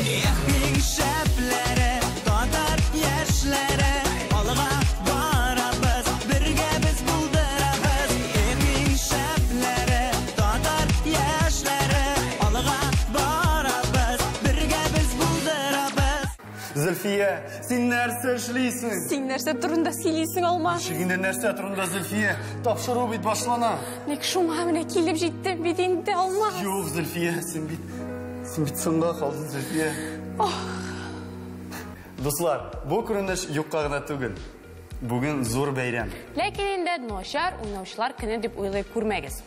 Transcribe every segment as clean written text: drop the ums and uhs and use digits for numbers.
Эх, иң шәпләре, татар яшьләре, алга барабыз, бергә без булдырабыз. Эх, иң шәпләре, татар яшьләре, алга барабыз, бергә без булдырабыз. Зөлфия, син нәрсә эшлисең? Син нәрсә турында сөйлисең, Алмаз? Ничек инде нәрсә турында, Зөлфия? Тапшыру бит башлана. Ник шуңа менә килеп җиттем бит инде, Алмаз. Юк, Зөлфия, син бит соңга калдың, Зөлфия. Дуслар, бу күренеш юкка гына түгел. Бүген зур бәйрәм. Ләкин инде начар уйнаучылар көне дип уйлый күрмәгез.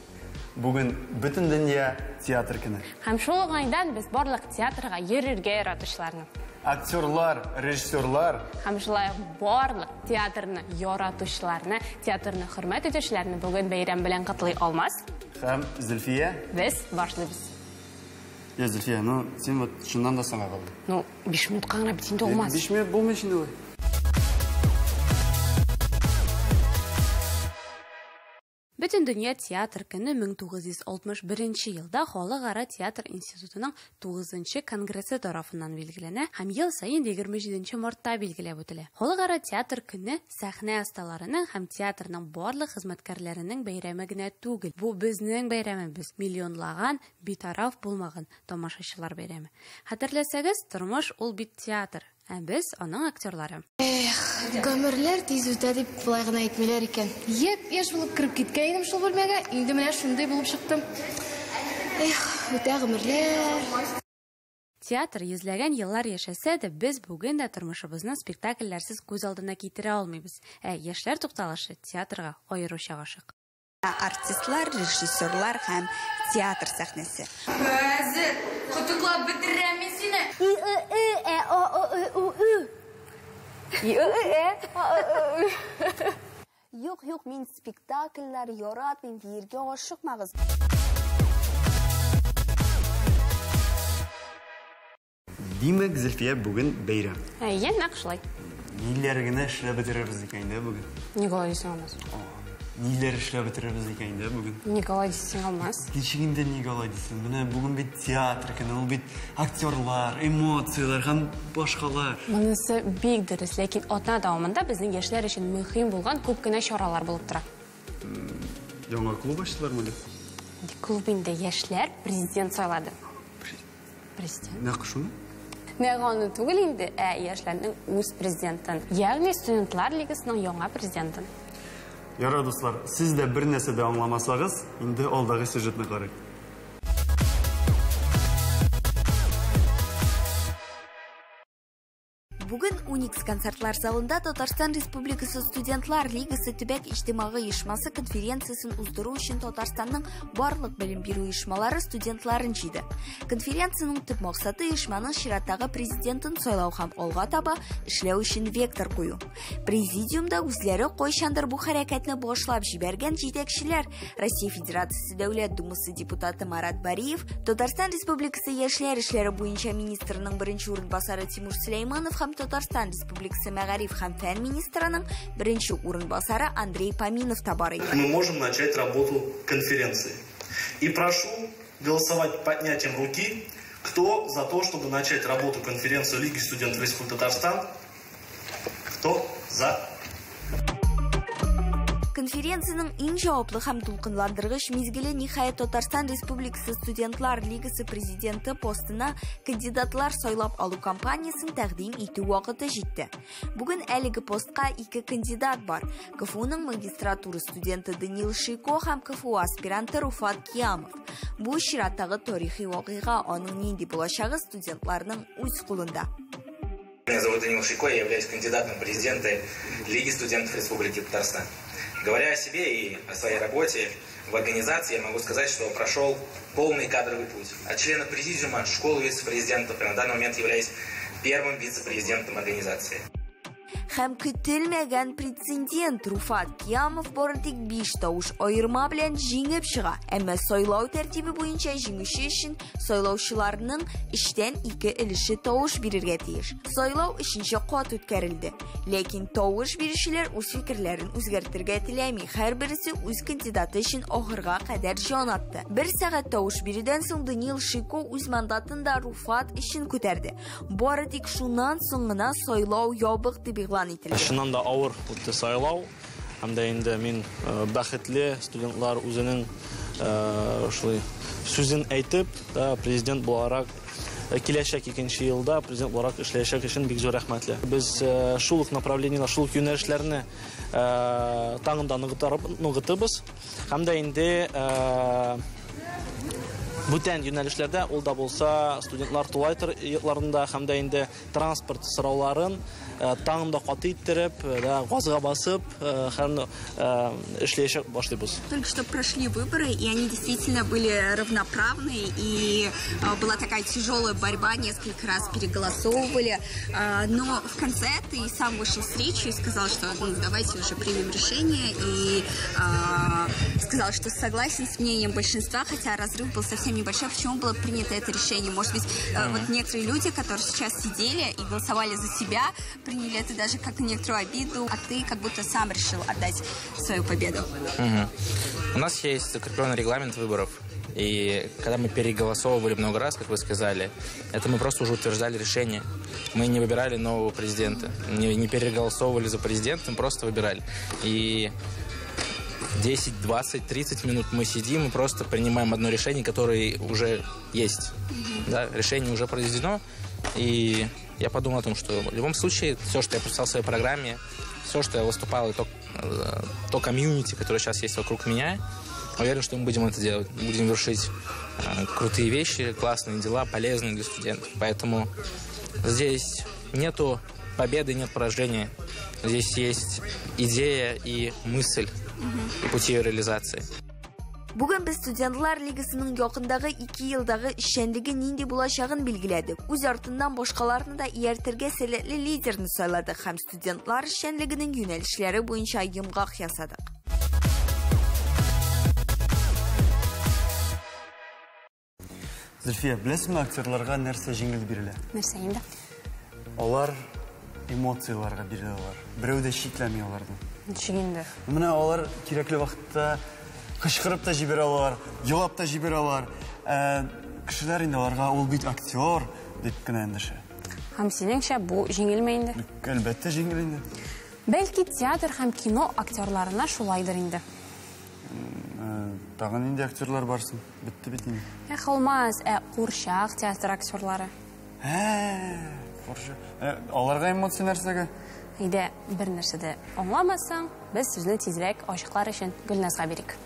Бүген бөтен дөнья театр көне. Һәм шул уңайдан без барлык театрга йөрергә яратучыларны, Актерлар, режиссерлар һәм шулай ук барлык театрны яратучыларны, театрны хөрмәт итүчеләрне бүген бәйрәм белән котлый Алмаз. Һәм Зөлфия. Без башлыйбыз. Я, Зөлфия, ну син вот чыннан да соңга калдың. Ну, 5 минутка гына бит инде, Алмаз. 5 минут булмый инде ул. Бөтен дөнья театр көне 1961 елда Халыкара театр институтының 9 конгрессы тарафыннан билгеләнә һәм ел саен 27 мартта билгеләп үтелә. Халыкара театр көне сәхнә осталарының һәм театрның барлык хезмәткәрләренең бәйрәме генә түгел. Бу безнең бәйрәмебез, миллионлаган битараф булмаган тамашачылар бәйрәме. Хәтерләсәгез, тормыш ул бит театр, ә без аның актерлары. Эх, гомерләр тиз үтә дип болай гына әйтмиләр икән. Япь-яшь булып кереп киткән идем шул бүлмәгә, инде менә шундый булып чыктым. Эх, үтә гомерләр. Театр йөзләгән еллар яшәсә дә, без бүген дә тормышыбызны спектакльләрсез күз алдына китерә алмыйбыз. Ә яшьләр тукталышы театрга аеруча гашык. Артистлар, режиссерлар һәм театр сәхнәсе. Хәзер кытыклап бетерәм мин сине. И, ы, ы, э, о, о, ы, у, ы. И, ы, ы, э, а, ы, ы, ы. Юк, юк, мин спектакльләр яратмыйм, дияргә ашыкмагыз. Димәк, Зөлфия, бүген бәйрәм. Әйе, нәкъ шулай. Ниләр генә эшләп бетерербез икән инде бүген? Ник алай дисең, Алмаз? Ниләр эшләп бетерербез икән инде бүген? Ник алай дисең, Алмаз? Ничек инде ник алай дисең? Менә бүген бит театр көне, ул бит актерлар, эмоцияләр һәм башкалар. Монысы бик дөрес, ләкин атна дәвамында безнең яшьләр өчен мөһим булган күп кенә чаралар булып тора. Яңа клуб ачтылармы әле? Клуб инде яшьләр президент сайлады. Президент. Нәкъ шуны? Нәкъ аны түгел инде, ә яшьләрнең үз президентын, ягъни студентлар лигасының яңа президентын. Ярар, дуслар, сез дә бер нәрсә дә аңламасагыз, инде алдагы сюжетны карыйк. Бүген Уникс концертлар залында Татарстан Республикасы Студентлар Лигасы төбәк иҗтимагый оешмасы конференциясен уздыру өчен Татарстанның барлык белем бирү оешмалары студентларын җыйды. Конференциянең төп максаты оешманың чираттагы президентын сайлау һәм алга таба эшләү өчен вектор кую. Президиумда үзләре кайчандыр бу хәрәкәтне башлап җибәргән җитәкчеләр Россия Федерациясе Дәүләт Думасы депутаты Марат Бариев, Татарстан Республикасы Яшьләр эшләре буенча министрының беренче урынбасары Тимур Сөләйманов һәм Татарстан Республикасы Мәгариф һәм фән министрының беренче урынбасары Андрей Поминов та бар иде. Мы можем начать работу конференции. И прошу голосовать поднятием руки, кто за то, чтобы начать работу конференции Лиги студентов Республики Татарстан. Кто за? Конференциянең иң җаваплы һәм дулкынландыргыч мизгеле ниһаять Татарстан Республикасы Студентлар Лигасы президенты постына кандидатлар сайлап алу кампаниясен тәкъдим итү вакыты җитте. Бүген әлеге постка ике кандидат бар. КФУның магистратура студенты Даниил Шийко һәм КФУ аспиранты Руфат Киямов. Бу чираттагы тарихи вакыйга, аның нинди булачагы студентларның үз кулында. Меня зовут Даниил Шийко, я являюсь кандидатом в президенты Лиги студентов Республики Татарстан. Говоря о себе и о своей работе в организации, я могу сказать, что прошел полный кадровый путь. От члена президиума, школы вице-президентов, и на данный момент являюсь первым вице-президентом организации. Һәм көтелмәгән прецедент: Руфат Киямов бары тик 5 тавыш аерма белән җиңеп чыга. Әмма сайлау тәртибе буенча җиңүче өчен сайлаучыларның 2/3 өлеше тавыш бирергә тиеш. Сайлау 3нче кат үткәрелде. Ләкин тавыш бирүчеләр үз фикерләрен үзгәртергә теләми. Һәрберсе үз кандидаты өчен ахырга кадәр җан атты. 1 сәгать тавыш бирүдән соң Даниил Шико үз мандатын да Руфат өчен күтәрде. Бары тик шуннан соң гына сайлау ябык дип игълан ителде. Чыннан да авыр үтте сайлау. Һәм дә инде мин бәхетле, студентлар үзенең шулай сүзен әйтеп, президент буларак киләчәк 2нче елда президент буларак эшләячәк өчен бик зур рәхмәтле. Без шул ук направлениеләр, шул ук юнәлешләрне тагын да ныгытыбыз. Һәм дә инде бүтән юнәлешләрдә, ул да булса студентлар тулай йортларында һәм дә инде транспорт сорауларын тагын да каты иттереп, газга басып, һәм эшләячәк башлыйбыз. Только что прошли выборы, и они действительно были равноправные, и была такая тяжелая борьба, несколько раз переголосовывали, но в конце ты сам вышел с речью и сказал, что ну, давайте уже примем решение, и сказал, что согласен с мнением большинства, хотя разрыв был совсем небольшой. Почему было принято это решение? Может быть, вот некоторые люди, которые сейчас сидели и голосовали за себя, приняли это даже как некоторую обиду, а ты как будто сам решил отдать свою победу. Угу. У нас есть закрепленный регламент выборов. И когда мы переголосовывали много раз, как вы сказали, это мы просто уже утверждали решение. Мы не выбирали нового президента, не переголосовывали за президента, мы просто выбирали. И 10, 20, 30 минут мы сидим и просто принимаем одно решение, которое уже есть. Да, решение уже произведено. И я подумал о том, что в любом случае все, что я писал в своей программе, все, что я выступал, и то комьюнити, которое сейчас есть вокруг меня, уверен, что мы будем это делать. Будем вершить крутые вещи, классные дела, полезные для студентов. Поэтому здесь нету победы, нет поражения. Здесь есть идея и мысль, и пути ее реализации. Бүген без студентлар лигасының якындагы 2 елдагы эшчәнлеге нинди булачагын билгеләдек. Үз артыннан башкаларны да ияртергә сәләтле лидерны сайладык һәм студентлар эшчәнлегенең юнәлешләре буенча йомгак ясадык. Зөлфия, беләсеңме, актерларга нәрсә җиңел бирелә? Нәрсә инде? Алар эмоцияләргә биреләләр. Берәү дә чикләми аларны. Ничек инде? Менә алар кирәкле вакытта кычкырып та җибәрә алар, елап та җибәрә алар. Кешеләр инде аларга ул бит актер дип кенә эндәшә. Һәм синеңчә бу җиңелме инде? Әлбәттә җиңел инде. Бәлки театр һәм кино актерларына шулайдыр инде. Тагын нинди актерлар барсын? Бетте бит инде. Эх, Алмаз, курчак театр актерлары. Курчак. Аларга эмоция нәрсәгә? Әйдә, бер нәрсә дә аңламасаң, без сүзне тизрәк ачыклар өчен Гөлназга бирик.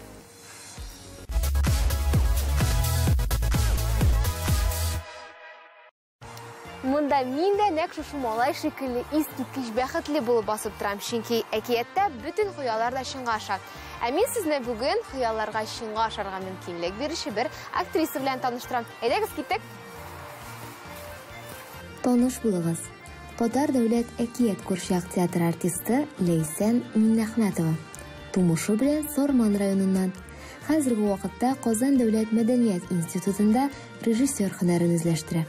Монда мин дә нәкъ шушы малай шикелле искиткеч бәхетле булып басып торам, чөнки әкияттә бөтен хыяллар да чынга аша. Ә мин сезне бүген хыялларга чынга ашарга мөмкинлек бирүче бер актриса белән таныштырам. Әйдәгез, киттек. Таныш булыгыз. Татар дәүләт әкият курчак театры артисты Ләйсән Миннәхмәтова. Тумышы белән Сарман районыннан. Хәзерге вакытта Казан дәүләт мәдәният институтында режиссер һөнәрен үзләштерә.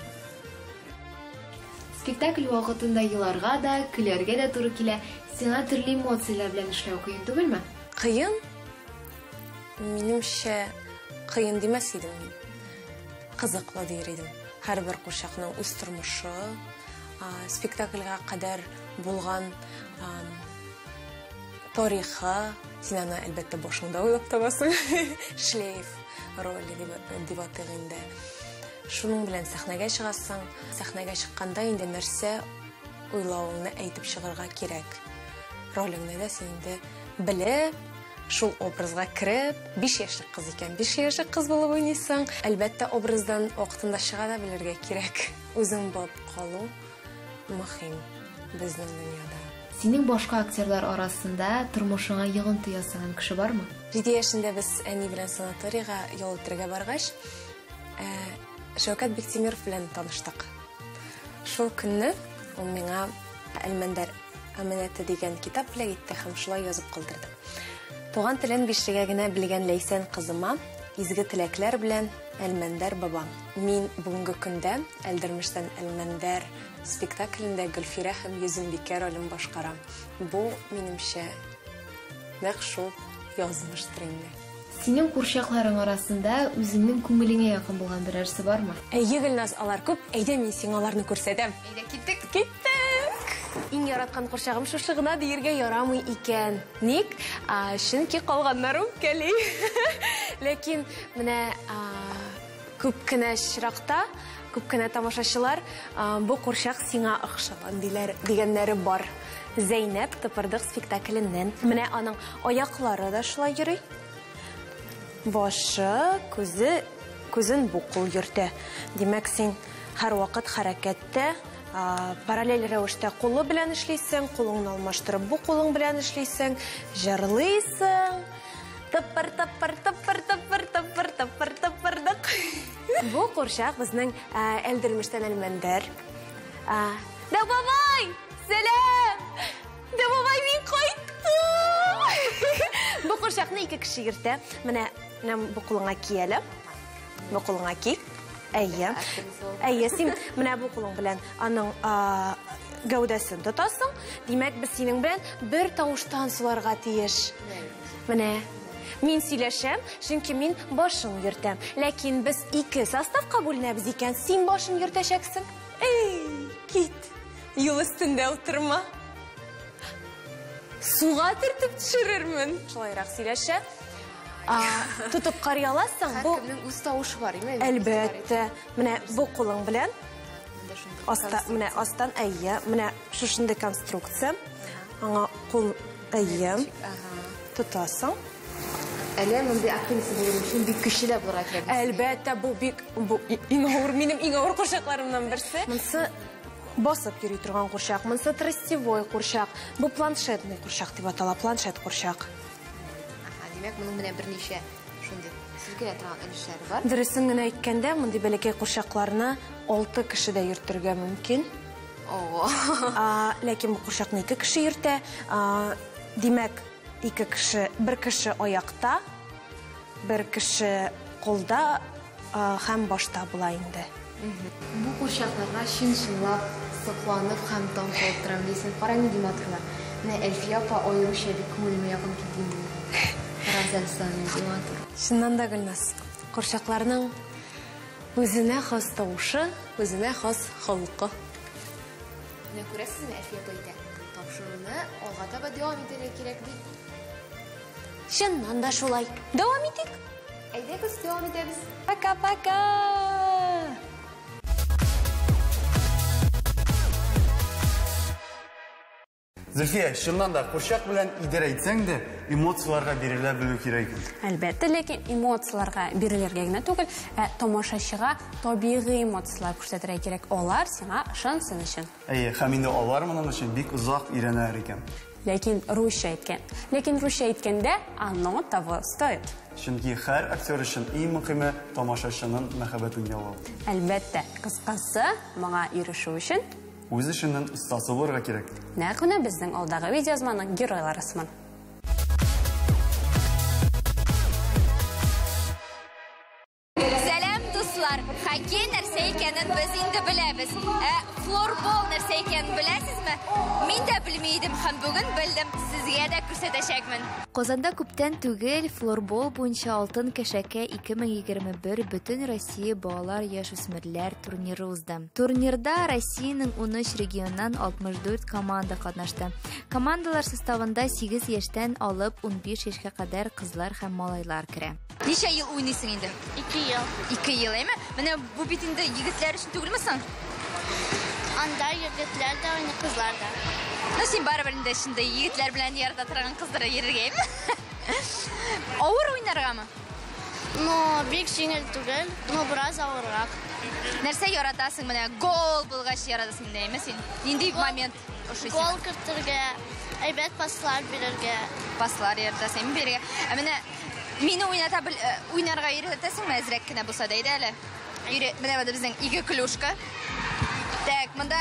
Спектакль вакытында еларга да, көләргә дә туры килә. Сиңа төрле эмоцияләр белән эшләү кыен түгелме? Кыен? Минемчә, кыен димәс идем мин. Кызыклы дияр идем. Һәрбер курчакның үз тормышы, спектакльгә кадәр булган тарихы, син аны әлбәттә башыңда уйлап табасың. Шлейф роле дип атыйк инде. Шуның белән сәхнәгә чыгасың. Сәхнәгә чыкканда инде нәрсә уйлавыңны әйтеп чыгарга кирәк. Ролеңне дә син инде белеп, шул образга кереп, 5 яшьлек кыз икән, 5 яшьлек кыз булып уйныйсың. Әлбәттә, образдан вакытында чыга да белергә кирәк. Үзең булып калу мөһим безнең дөньяда. Синең башка актерлар арасында тормышыңа йогынты ясаган кеше бармы? 7 яшендә без әни белән санаторийга ял итәргә баргач, Шәүкәт Биктимиров белән таныштык. Шул көнне ул миңа Әлмәндәр амәнәте дигән китап бүләк итте һәм шулай язып калдырды. Туган телен бишлегә генә белгән Ләйсән кызыма изге теләкләр белән Әлмәндәр бабам. Мин бүгенге көндә Әлдермештән Әлмәндәр спектаклендә Гөлфирә һәм Йөзембикә ролен башкарам. Бу, минемчә, нәкъ шул язмыштыр инде. Синең курчакларың арасында үзеңнең күңелеңә якын булган берәрсе бармы? Әйе, Гөлназ, алар күп. Әйдә, мин сиңа аларны күрсәтәм. Әйдә, киттек. Киттек. Иң яраткан курчагым шушы гына диергә ярамый икән. Ник? Чөнки калганнары үпкәли. Ләкин менә күп кенә очракта, күп кенә тамашачылар бу курчак сиңа охшаган диләр, дигәннәре бар. Зәйнәп Тыпырдык спектакленнән. Менә аның аяклары да шулай йөри. Башы, күзе, күзен бу кул йөртә. Димәк, син һәрвакыт хәрәкәттә, параллель рәвештә кулы белән эшлисең, кулыңны алмаштырып бу кулың белән эшлисең, җырлыйсың. Тыпыр, тыпыр, тыпыр, тыпыр, тыпыр, тыпыр, тыпырдык. Бу курчак безнең Әлдермештән Әлмәндәр. Дәү бабай! Сәлам! Дәү бабай, мин кайттым! Бу курчакны ике кеше йөртә. Менә, менә бу кулыңа ки әле. Бу кулыңа ки. Әйе. Әйе, син менә бу кулың белән аның гәүдәсен тотасың. Димәк, без синең белән бер тавыштан суларга тиеш. Менә мин сөйләшәм, чөнки мин башын йөртәм. Ләкин без ике составка бүленәбез икән, син башын йөртәчәксең. Эй, кит. Юл өстендә утырма. Суга төртеп төшерермен. Шулайрак сөйләшә. Тотып карый аласың. Бу Һәркемнең үз тавышы бар, име? Әлбәттә. Менә бу кулың белән аста, менә астан, әйе, менә шушындый конструкция. Аңа кул, әйе, тотасың. Әле мондый актриса булыр өчен бик көчле дә булырга кирәк. Әлбәттә, бу бик, бу иң авыр, минем иң авыр курчакларымнан берсе. Монысы басып йөри торган курчак, монысы тростевой курчак, бу планшетный курчак дип атала, планшет курчак. Аһа, димәк, моның менә берничә шундый селкенә торган өлешләре бар. Дөресен генә әйткәндә, мондый бәләкәй курчакларны 6 кеше дә йөртергә мөмкин. Ого. Ләкин бу курчакны 2 кеше йөртә. Димәк, 2 кеше, бер кеше аякта, бер кеше кулда һәм башта була инде. Бу курчакларга чын-чынлап сокланып һәм таң калып торам дисең. Кара нинди матурлар. Менә Әлфия апа аеруча бик күңелемә якын килде инде. Карагыз әле сез нинди матур. Чыннан да, Гөлназ, курчакларның үзенә хас тавышы, үзенә хас холкы. Менә күрәсезме, Әлфия апа әйтә, тапшыруны алга таба дәвам итәргә кирәк ди. Чыннан да шулай. Дәвам итик. Әйдәгез, дәвам итәбез. Пока-пока. Зөлфия, чыннан да курчак белән идарә итсәң дә, эмоцияләргә бирелә белү кирәк икән. Әлбәттә, ләкин эмоцияләргә бирелергә генә түгел, ә тамашачыга табигый эмоцияләр күрсәтергә кирәк. Алар сиңа ышансын өчен. Әйе, һәм инде алар моның өчен бик озак өйрәнәләр икән. Ләкин русча әйткән. Ләкин русча әйткәндә оно того стоит. Чөнки һәр актер өчен иң мөһиме тамашачының мәхәббәтен яулау. Әлбәттә, кыскасы, моңа ирешү өчен үз эшенең остасы булырга кирәк. Нәкъ менә безнең алдагы видеоязманың геройлары сыман. Сәлам, дуслар! Хоккей нәрсә икәнен без инде беләбез. Ә флорбол нәрсә икәнен беләсезме? Мин дә белми идем һәм бүген белдем. Сезгә дә күрсәтәчәкмен. Казанда күптән түгел флорбол буенча алтын кәшәкә 2021 бөтен Россия балалар яшүсмерләр турниры узды. Турнирда Россиянең 13 регионнан 64 команда катнашты. Командалар составында 8 яшьтән алып 15 яшькә кадәр кызлар һәм малайлар керә. Ничә ел уйныйсың инде? 2 ел. 2 ел, әйме? Менә бу бит инде егетләр өчен түгелме соң? Анда егетләр дә уйный, кызлар да. Ну, син барыбер инде шундый егетләр белән ярата торган кызлар йөрергә, әйме? Авыр уйнаргамы? Ну, бик җиңел түгел, но бераз авыррак. Нәрсә яратасың менә? Гол булгач яратасың инде, әйме син? Нинди момент ошый сиңа? Гол кертергә, әйбәт паслар бирергә. Паслар яратасың, әйме бирергә. Ә менә мине уйната бел, уйнарга өйрәтәсеңме әзрәк кенә булса да, әйдә әле. Өйрә, менә монда безнең ике клюшка. Так, монда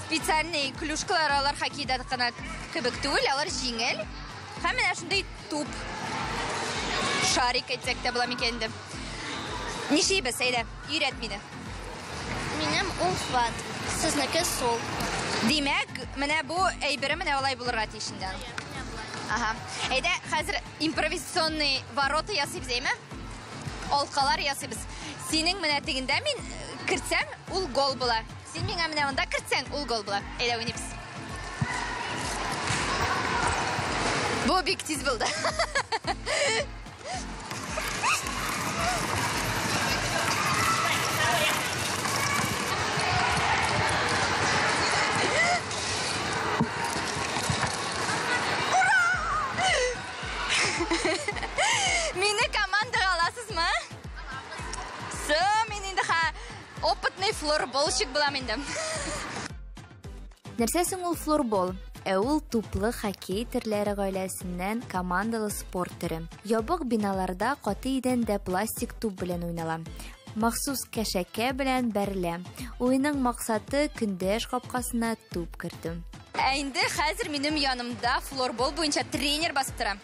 Специальный клюшкалар алар хоккейда гына кебек түгел, алар җиңел. Һәм менә шундый туп. Шарик әйтсәк тә була микән инде. Нишлибез, әйдә, өйрәт мине. Минем уң хват, сезнеке сул. Димәк, менә бу әйбере менә алай булырга тиеш инде. Ага. Әйдә, хәзер импровизационный ворота ясыйбыз, әйме? Алкалар ясыйбыз. Синең менә тегендә мин кертсәм, ул гол була. Син миңа менә монда кертсәң, ул гол була. Әйдә, уйныйбыз. Бу бик тиз булды. Мине командага аласызмы? Со, мин инде ха опытный флорболщик булам инде. Нәрсә соң ул флорбол? Ә ул туплы хоккей төрләре гаиләсеннән командалы спорт төре. Ябык биналарда каты идәндә пластик туп белән уйнала. Махсус кәшәкә белән бәрелә. Уенның максаты көндәш капкасына туп кертү. Ә инде хәзер минем янымда флорбол буенча тренер басып тора.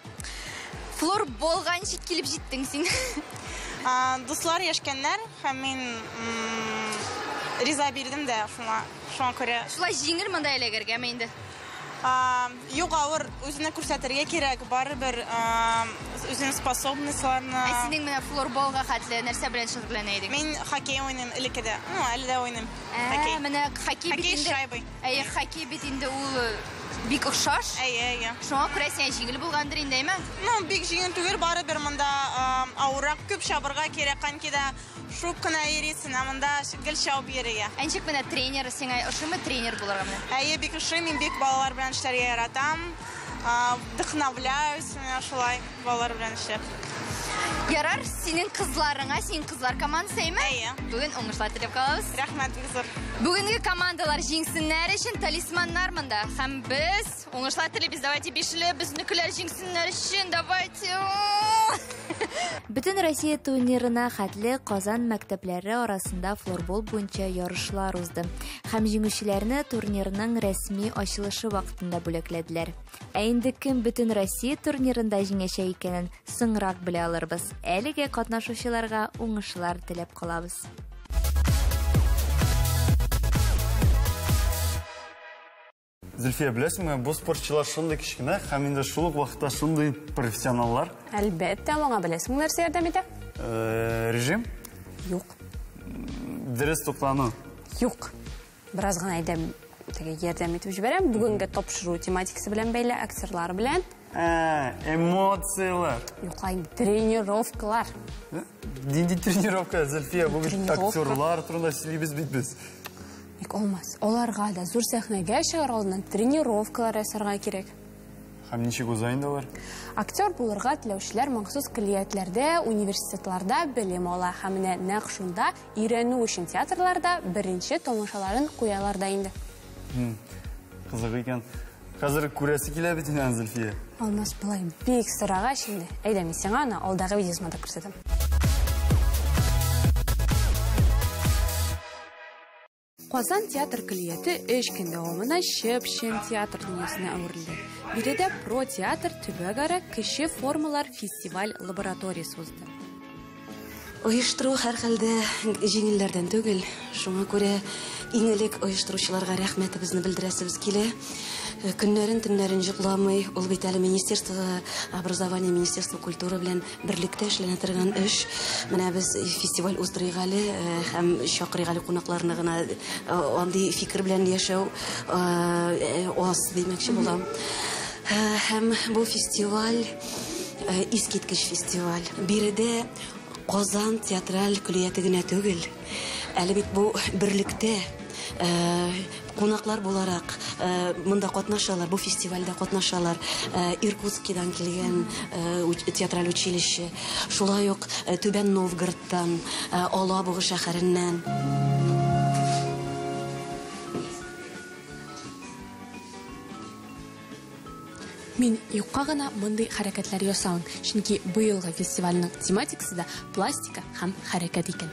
Флорболга ничек килеп җиттең син? Дуслар яшкәннәр һәм мин риза бирдем дә шуңа, шуңа күрә. Шулай җиңел монда эләгергәме инде? Юк, авыр, үзеңне күрсәтергә кирәк, барыбер үзеңнең способностьларны. Ә синең менә флорболга хәтле нәрсә белән шөгыльләнә идең? Мин хоккей уйныйм элеккедә. Ну, әле дә уйныйм. Хоккей. Менә хоккей бит Хоккей инде. шайбой. Әйе, хоккей бит инде ул бик охшаш. Әйе, әйе. Шуңа күрә сиңа җиңел булгандыр инде, әйме? Ну, бик җиңел түгел, барыбер монда авыррак, күп чабырга кирәк, конькида шуып кына йөрисең, ә монда гел чабып йөрергә. Ә ничек менә тренер сиңа ошыймы тренер булырга менә? Әйе, бик ошый, мин бик балалар белән эшләргә яратам. Вдохновляюсь менә шулай балалар белән эшләп. Ярар, синең кызларыңа, синең кызлар командасы, әйме? Әйе. Бүген уңышлар теләп калабыз. Рәхмәт, бик зур. Бүгенге командалар җиңсеннәр өчен талисманнар монда. Һәм без уңышлар телибез. Давайте бишле, безнекеләр җиңсеннәр өчен, давайте. Бөтен Россия турнирына хәтле Казан мәктәпләре арасында флорбол буенча ярышлар узды. Һәм җиңүчеләрне турнирның рәсми ачылышы вакытында бүләкләделәр. Ә инде кем бөтен Россия турнирында җиңәчәк икәнен соңрак белә алырбыз. Әлегә катнашучыларга уңышлар теләп калабыз. Зөлфия, беләсеңме, бу спортчылар шундый кечкенә һәм инде шул ук вакытта шундый профессионаллар. Әлбәттә, моңа беләсеңме нәрсә ярдәм итә? Режим? Юк. Дөрес туклану. Юк. Бераз гына әйдәм, теге ярдәм итеп җибәрәм. Бүгенге тапшыру тематикасы белән бәйле, актерлар белән. Эмоциялар. Юк, ай, тренировкалар. Нинди тренировка, Зөлфия? Бу бит Тренировка. актерлар турында сөйлибез бит без. Ник алмас. Аларга да зур сәхнәгә чыгар алдыннан тренировкалар ясарга кирәк. Һәм ничек уза инде алар? Актер булырга теләүчеләр махсус көллиятләрдә, университетларда белем ала һәм менә нәкъ шунда өйрәнү өчен театрларда беренче тамашаларын куялар да инде. Кызык икән. Хәзер күрәсе килә бит инде, Зөлфия. Алмас болай бик сорагач инде. Әйдә, мин сиңа аны алдагы видеосында күрсәтәм. Казан театр көллияте өч көн дәвамында чып-чын театр дөньясына әверелде. Биредә Про театр төбәкара кече формалар фестиваль лабораториясе узды. Оештыру һәр хәлдә җиңелләрдән түгел. Шуңа күрә иң элек оештыручыларга рәхмәтебезне белдерәсебез килә. Көннәрен, төннәрен йокламый. Ул бит әле Министерство образования, Министерство культуры белән берлектә эшләнә торган эш. Менә без фестиваль уздырыйк әле һәм чакырыйк әле кунакларны гына андый фикер белән яшәү аз димәкче булам. Һәм бу фестиваль искиткеч фестиваль. Биредә Казан театраль көллияте генә түгел. Әле бит бу берлектә кунаклар буларак монда катнашалар, бу фестивальдә катнашалар. Иркутскидан килгән театраль училище, шулай ук Түбән Новгородтан, Алабуга шәһәреннән. Мин юкка гына мондый хәрәкәтләр ясамыйм, чөнки быелгы фестивальнең тематикасы да пластика һәм хәрәкәт икән.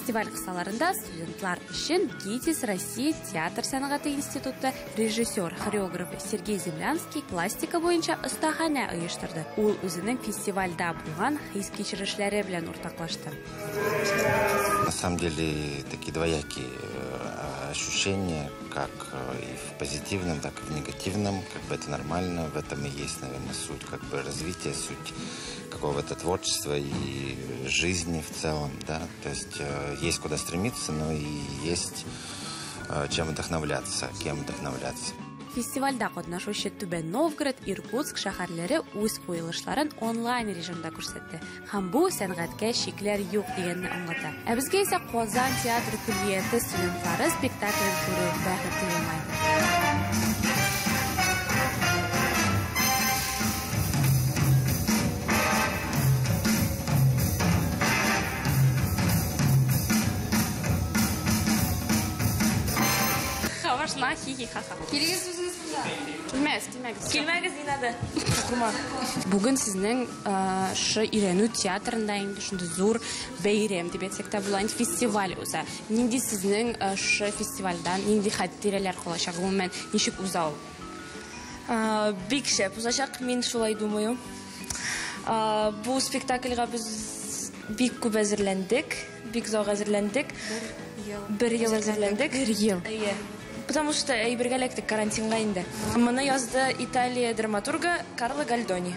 Фестиваль кысаларында студентлар өчен ГИТИС Россия театр сәнгате институты режиссер, хореографы Сергей Землянский пластика буенча остаханә оештырды. Ул үзенең фестивальдә булган хис-кичерешләре белән уртаклашты. На самом деле такие двоякие ощущения, как и в позитивном, так и в негативном. Как бы это нормально, в этом и есть, наверное, суть как бы развития, суть какого-то творчества и жизни в целом, да. То есть есть куда стремиться, но и есть чем вдохновляться, кем вдохновляться. Фестивальдә катнашучы Түбән Новгород, Иркутск шәһәрләре үз куелышларын онлайн режимда күрсәтте. Һәм бу сәнгатькә чикләр юк дигәнне аңлата. Ә безгә исә Казан театр көллияте студентлары спектаклен күрү бәхете елмайды. Хавашна хи-хи-ха-ха. Килегез үзегез монда. Килмәгез, килмәгез. Килмәгез, не надо. Курма. Бүген сезнең шы өйрәнү театрында инде шундый зур бәйрәм дип әйтсәк тә була, инде фестиваль уза. Нинди сезнең шы фестивальдән нинди хатирәләр калачак, гомумән, ничек уза ул? Бик шәп узачак, мин шулай думаю. Бу спектакльгә без бик күп әзерләндек, бик озак әзерләндек. Бер ел әзерләндек. Бер ел. Әйе. Потому что әйбергә эләктек карантинга инде. Моны язды Италия драматургы Карло Гальдони.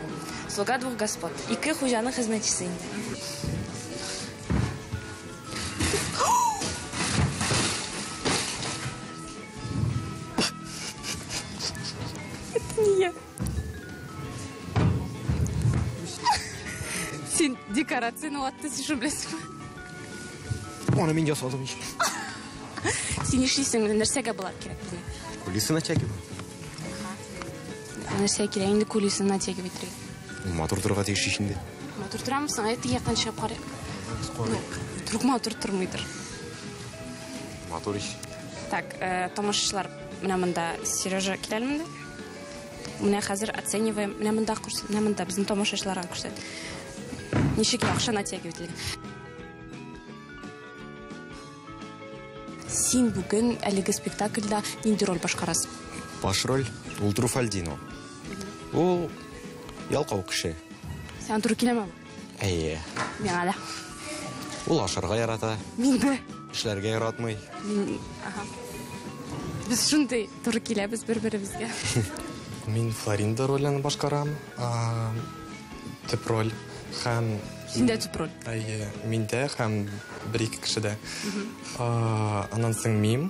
Слуга двух господ. Ике хуҗаның хезмәтчесе инде. Это не я. Син декорацияне ватты, син шуны беләсеңме? Аны мин ясадым ич. Син нишлисең? Нәрсәгә болар кирәк безгә? Кулисы натягиваю. Нәрсәгә кирәк инде кулисы натягивать итәргә? Матур торырга тиеш ич инде. Матур торамы соң? Әйт, яктан чыгып карыйк. Вдруг матур тормыйдыр. Матур ич. Так, тамашачылар, менә монда Сережа килә әле монда. Менә хәзер оцениваем. Менә монда күрсәт, менә монда безнең тамашачыларга күрсәт. Ничек яхшы натягивать ителгән. Син бүген әлеге спектакльдә нинди роль башкарасың? Баш роль ул Труфальдино. Ул ялкау кеше. Сиңа туры киләме? Әйе. Миңа да. Ул ашарга ярата. Мин дә. Эшләргә яратмый. Мин, аха. Без шундый туры киләбез бер-беребезгә. Мин Флоринда ролен башкарам. Төп роль һәм Синдә төп роль? Әйе, миндә һәм бер-ике кешедә. Аннан соң мим.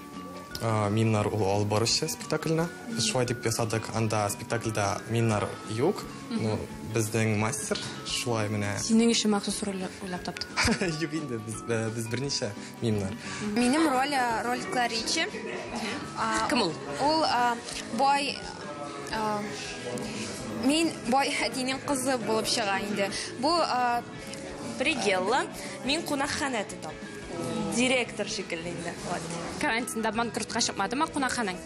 Мимнар ул алып баручы спектакльне. Без шулай дип ясадык, анда спектакльдә мимнар юк. Ну, безнең мастер шулай менә. Синең өчен махсус роль уйлап тапты. Юк инде, без берничә мимнар. Минем роль, роль Кларичи. Кем ул? Ул бай, мин бай әтинең кызы булып чыга инде. Бу Бригелла, мин кунакханә тотам. Директор шикелле инде. Вот. Карантинда банкротка чыкмадымы кунакханаң?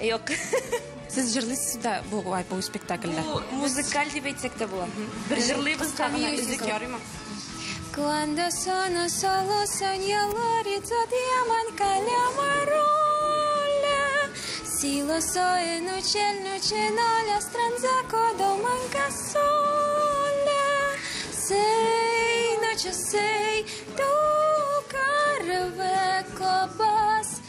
Юк. Сез җырлыйсыз да бу бу спектакльдә? Бу музыкаль дип әйтсәк тә була. Бер җырлыйбыз Кыска гына тагын. өзек ярыймы? Quando sono solo sogno di manca la parola. Si lo so e nuce nuce no la stranza codo manca sola. Sei noche sei tu carve cobas.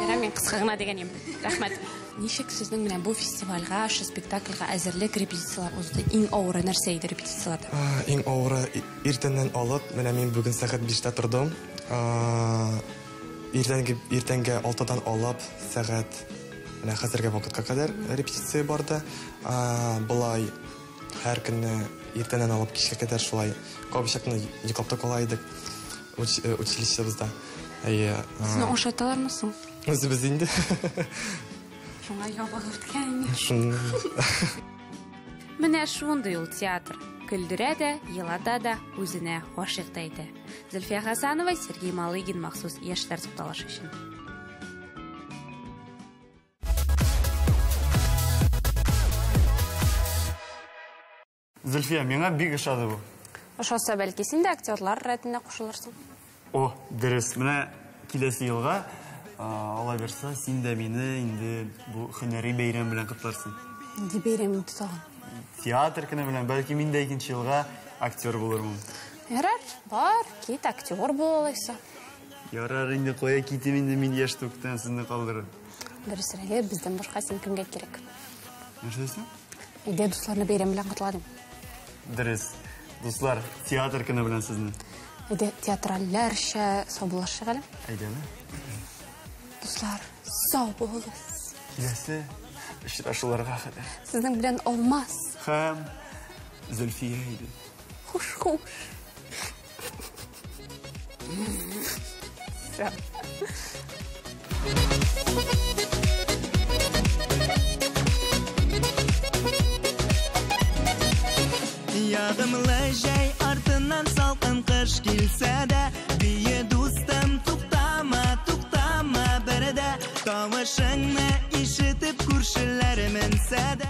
Ярар, мин кыска гына дигән идем. Рәхмәт. Ничек сезнең менә бу фестивальгә, шу спектакльгә әзерлек репетицияләр узды? Иң авыры нәрсә иде репетицияләрдә? Иң авыры иртәннән алып, менә мин бүген сәгать 5-тә тордым. Иртәнге 6-дан алып, сәгать менә хәзерге вакытка кадәр репетиция барды. Болай һәр көнне иртәннән алып кичкә кадәр шулай кайбер йоклап та кала идек училищебызда. Әйе. Сезне ашаталармы соң? Үзебез инде. Шуңа ябыгып беткән. Шун. Менә шундый ул театр. Көлдерә дә, елата да, үзенә гашыйк та итә. Зөлфия Хасанова, Сергей Малыгин, махсус яшьләр тукталышы өчен. Зөлфия, миңа бик ошады бу. Ошаса, бәлки син дә актерлар рәтенә кушылырсың. О, дөрес. Менә киләсе елга, Алла бирса, син дә мине инде бу һөнәри бәйрәм белән котларсың. Нинди бәйрәм инде тагын? Театр көне белән, бәлки мин дә икенче елга актер булырмын. Ярар, бар, кит, актер бул алайса. Ярар инде, кая китим инде мин яшь түктән сезне калдырып. Дөресрәге, бездән башка син кемгә кирәк? Нәрсәсе? Әйдә, дусларны бәйрәм белән котладым. Дөрес. Дуслар, театр көне белән сезне. Әйдә, театральләрчә саубуллашыйк әле. Әйдәме? Дуслар, сау булыгыз. Киләсе очрашуларга кадәр. Сезнең белән Алмаз. Һәм Зөлфия иде. Хуш, хуш. Все. Ягымлы җәй артыннан салкын кыш килсә дә, бие дустым, туктама, туктама бер дә. Тавышыңны ишетеп күршеләр менсә дә.